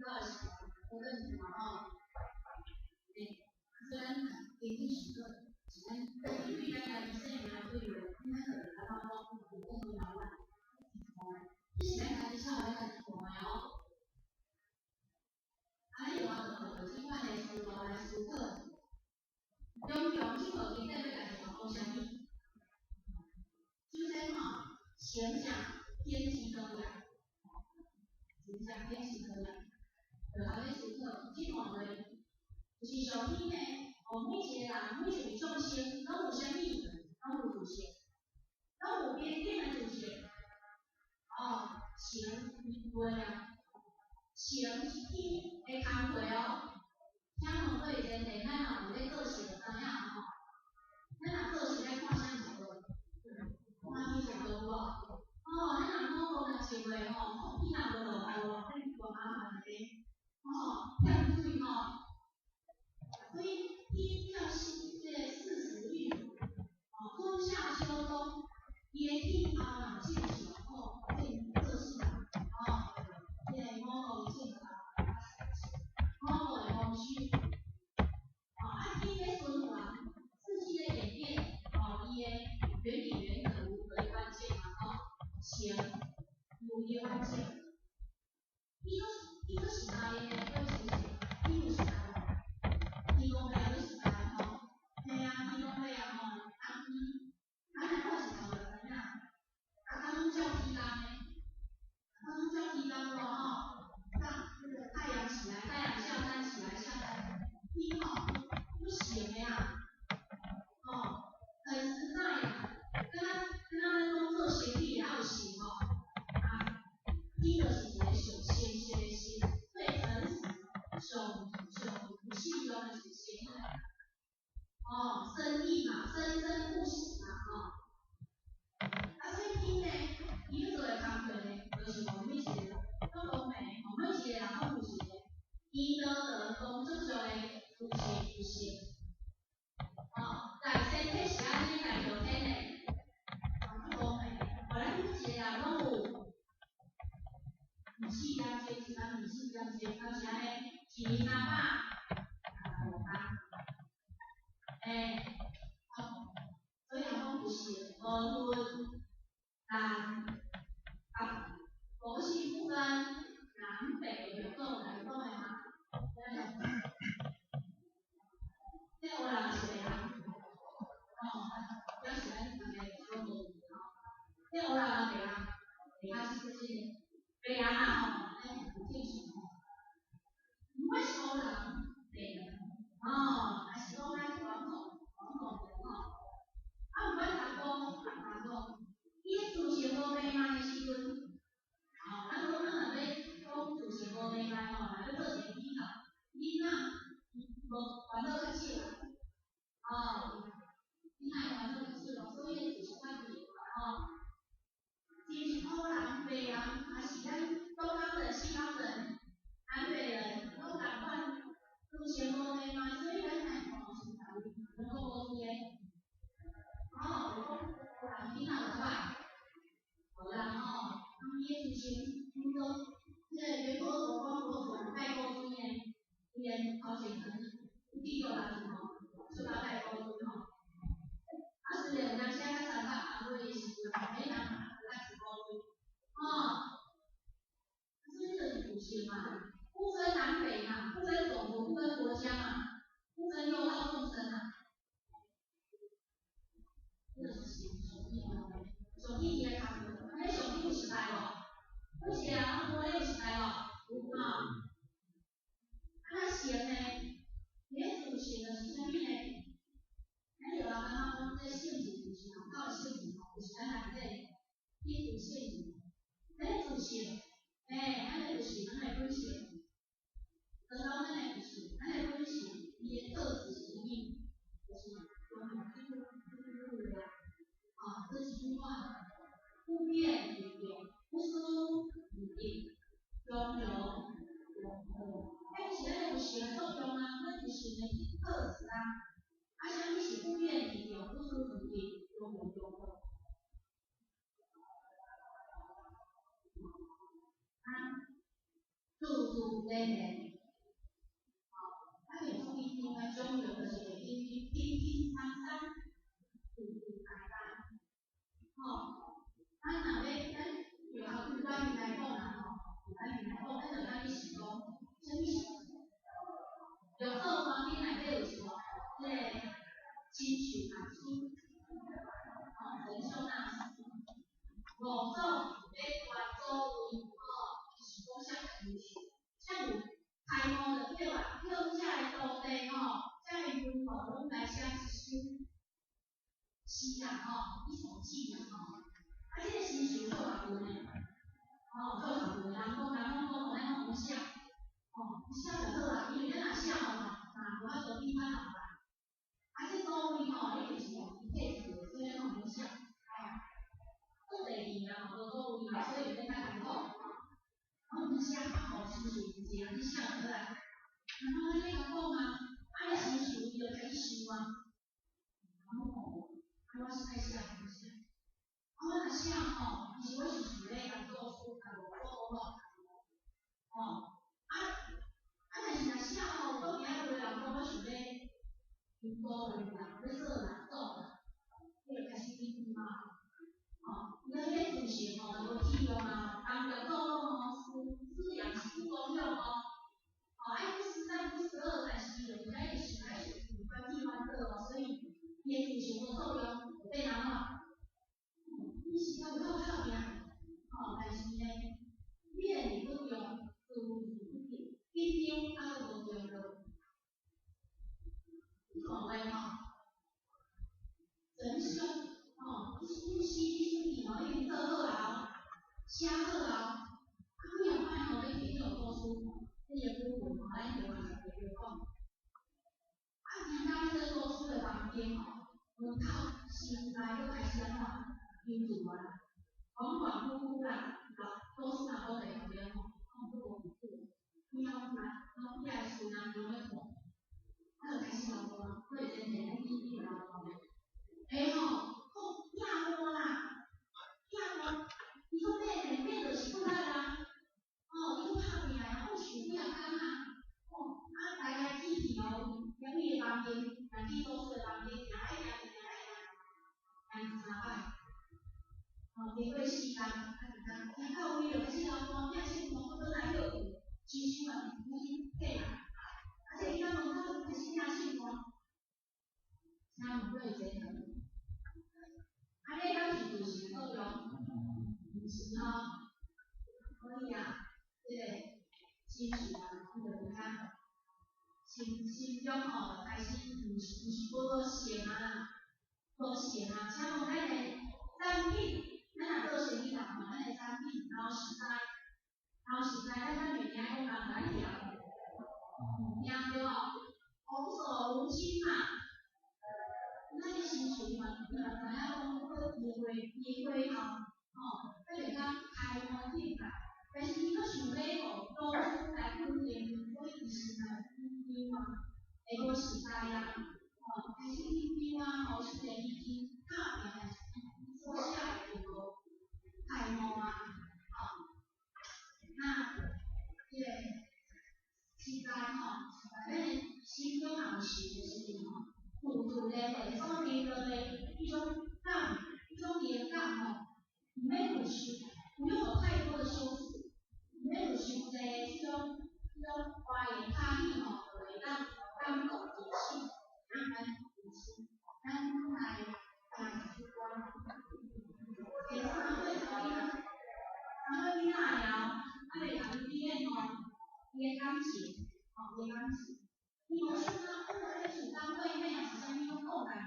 早的时代，好正常嘛吼。嘿，所以咱经济时刻是咱对咱家己生命对咱就会感觉讲有更多遥远。这是咱家己超咱家己看的哦。啊，你有法度就这款的思路来思考。中强这部经典欲共咱讲啥物？首先吼，先讲天时多业，先讲天时多业，就后咧思考这段话，就是上天呢，予每一个人，每一位众生，攏有啥物？攏有自性，攏有平等的自性。哦，神对啊，神是天的工课哦。请问各位前提，咱若有咧做事就知影吼。咱若做事爱看啥物食无？看天食无有无？哦，咱若五谷若种落吼，天若无落雨，咱偌麻烦的吼，欠水吼。所以天叫四这个四时律，哦，春夏秋冬，伊的气候若正常吼，正做事啊，哦，这个五穀种啊，五穀會豐收。哦，啊天咧循環，四季的演變，哦，伊的原理原則有為關鍵嘛吼，先有伊的關鍵。伊做時代的呢，閣是毋是？天有時代無？天公伯有時代吼，嘿啊，天公伯啊吼，冬天，咱來看日頭就知影，逐工攏照天公的，逐工攏照天公無吼，當那個太陽起來，太陽下山起來下山，天吼足神的啊，吼，很實在啊，敢若咱講做生意也有神吼，啊，天就是一個上誠實的神，最誠實、上上有信用的一個神。哦，生意嘛，生生不息嘛，吼。啊，所以天呢，伊咧做的工課呢，就是予每一個人，攏公平，予每一個人攏有一個應得的工作上的資質有性。哦，在身體是按呢來後天的，哦，足公平，予咱每一個人攏有24點鐘，一工24點鐘，敢是按呢？一年365天。欸，哦，所以人講有性，無分南北，佛系不分南北，有講來講的嗎？這烏人是白人，哦，表示咱大家攏無吼。這烏人啊白人，白人是這個白人啊吼，咱有正常吼。毋管是烏人、白人，哦，還是講咱傳統傳統人吼，啊，毋管查埔、查某，伊咧自性無迷茫的時陣，吼，咱講咱若欲講自性無迷茫吼，若欲做一個比較，囡仔伊無煩惱較少啦，哦，囡仔的煩惱較少，所以伊自性較強吼。是毋是烏人、白人，還是咱東方人、西方人、南北人，攏仝款，自性無迷茫，所以咱來看是道理，攏無仝的。哦，就講烏人囡仔有較歹，無啦吼，他們伊的自性，毋過這個元佛祖、光佛祖拜古錐呢，伊連頭前可能第六人吼，小可拜古錐吼。啊，雖然有當時較三百阿尾的時陣，每人嘛較是古錐，吼。所以這就是自性嘛，不分南北嘛，不分種族，不分國家嘛，不分六道眾生啊。這就是上天哦，上天伊的工課，安呢上天有時代無？每一個人攏無咧有時代無？有吼。啊，那神呢？伊咧自性就是啥物呢？咱有人感覺講這聖字就是佛教的聖字吼，就是咱內底天主聖字。咱的自性，欸，咱的自性，咱的本性，就講咱的自性，咱的本性，伊的特質是啥物？就是中庸這句話，哦，這幾句話，不變不用，不思不定，中庸中和。彼是咱的自性的作用啊，咱自性的特質啊。啊，啥物是不變不用，不思不定，中庸中和？啊，自自連連，吼，咱袂足緊張啊，獎勵就是會輕輕輕輕鬆鬆，自自在在，吼。咱若欲咱用客觀面來講啦，吼，客觀面來講，咱就當去想講，啥物是約瑟房間內底有一個這个親像大師，吼，仁兄大師，五種欲懸主位，吼，是講啥物優秀，啥有開悟就對啊，叫遮的徒弟吼，遮的門徒攏來寫一首詩啦，吼，一首偈啦，吼。啊，這個詩是做學問的，吼，做學問的，人講人攏講，咱攏毋寫，吼，寫就好啦，因為咱若寫吼嘛，嘛無法度比較老啦。啊，這主位吼，一定是用伊體制的，所以咱攏毋寫，吼。做第二啊，無主位嘛，所以免較艱苦，吼。攏毋寫，啊吼，親像一個人去寫就好啦。人攏按呢共講啊，啊你親像伊就開始想啊，人攏講我，啊我是愛寫毋寫？啊我若寫吼，其實我是想欲共祖師共五祖講吼，啊但是若寫吼，講明仔有的人講我想欲求高位啦，欲做人做人，你就開始緊張啊，吼，伊個彼個自信吼無起用啊，人著講吼，思量是不公用哦，吼，愛不思三不思二，但是伊就是愛想愛想翻起翻倒哦，所以伊的自信無作用，就變按怎？伊是較有夠拍拚，吼，但是呢，面子不中，自不緊緊張啊，閣無中落。你看話吼，仁兄，吼，你你詩你首句吼已經做好啊，寫好啊，啊幾若擺吼，你去叫祖師，這個古文吼，咱就嘛是會講。啊，行到彼個祖師的房間吼，門口心內閣開始按怎？緊張啊，恍恍惚惚啦，老祖師若無佇旁邊吼，攏閣無記住，邊仔來，攏遐的孫啊，攏咧看，啊，就開始流汗，閣會真濟，咱緊張流汗。欸吼，講疼我啦，疼我，伊講爬呢，爬就是骨力啊，吼，伊閣拍拚啊，我想幾若工啊，吼，啊來來去去哦，行去伊房間，行去祖師的房間，行來行去，行來行，行三擺。吼，經過4工，啊，一工，行到位就開始流汗，疼心痛，閣轉來歇困，親像嘛是已經退啊，啊，這伊到門口就開始疼心痛，請問過會前程？啊，這敢是自信的作用？毋是吼，所以啊，這個親像啊，伊就伫遐心心中吼開始毋是無性啊，無性啊，請問咱的產品，咱若做生意人吼，咱的產品老實在，老實在，咱咱袂驚講人來掠，毋驚對無？童叟無欺嘛，咱的心情嘛，伊嘛知影講閣機會機會吼，吼，咱會當開悟境界，但是伊閣想欲予祖師來肯定，所以伊心內緊張啊，會無實在啊，吼，開始緊張啊，吼，雖然已經拍拚，但是伊所寫的並無開悟啊，吼，那這個實在吼，實在咱的心中若有想的時陣吼，自自然然所面對的彼種感，彼種靈感吼，毋免有想，不用有太多的修飾，毋免有傷濟這種花言巧語吼，就會當感動人心，讓咱人心，咱來來習慣。第三位啥物啊？三位囡仔了，還袂共伊表演吼，伊的感情，吼，伊的感情。伊無想啊，哦，這是三歲咩啊？是啥物攏講來